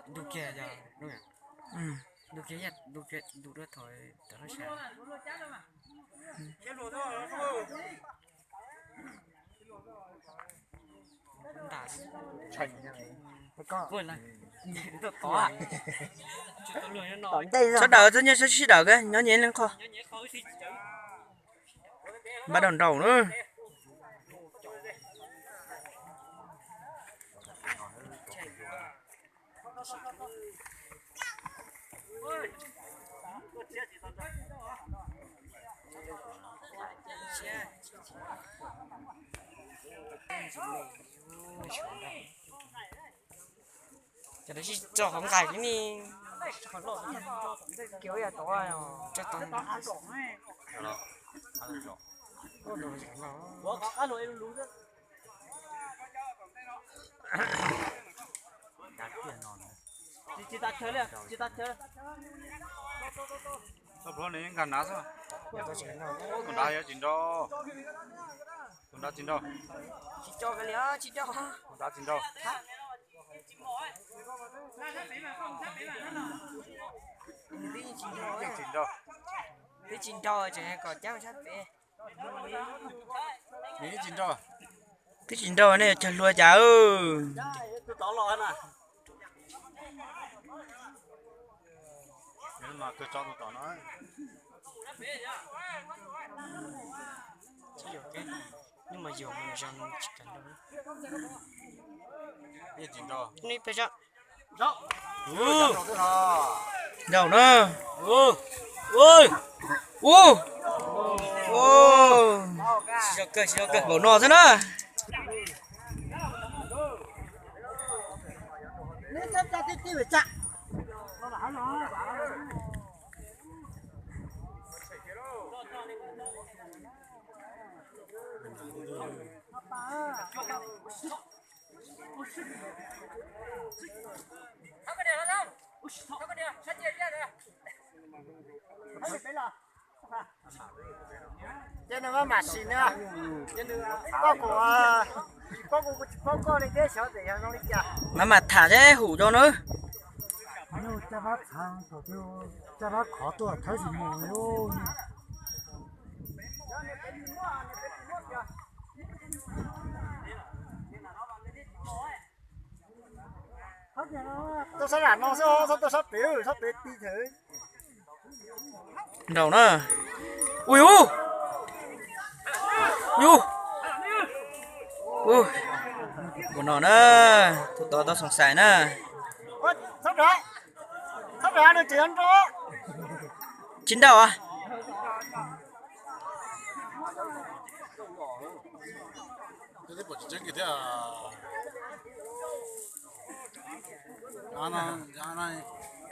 Ntu kiag yog, ntu kiag, ntu kiag, ntu dua thaum tawm lub sab. Sawv daws txhob nyob sib dawm, nyob nyias leej qho. Npaj dog nraum na. Ces lawv sib tso hauv nqaim li ne. Tsis tas chaw li, tsis tas chaw. Txoj plhuav nws yeej nkag hnav xwb. Tus nrad yuav tsis nrau. Tus nrad tsis nrau. Tsis nrau li, tsis nrau. Tus nrad tsis nrau. Yeej tsis nrau. Twb tsis nrau, tseem kom cab sab pem. Nws yeej tsis nrau. Twb tsis nrau nej yuav cog hlua cas. Yeej tsis nrau. Nrau na. Ua, ua, ua. Tsis zoo kawg, tsis zoo kawg, npaum no xwb na. Ces nws maj mam sim na, ces nws paub kuv, tsis paub kuv, kuv tsis paub koj li thiab, xyov tias yog zoo li cas. Maj mam tham seb hum rau na. Caj dab txhav, caj dab khov tuaj thawb tsis mus li. Tuaj sab nram no xwb, txhob tuaj sab pem, sab pem ti thawm. Nraum na. Ui ub, ui ub, ub, ua no na, tus tod tau xoom xais na. Tsis nraum.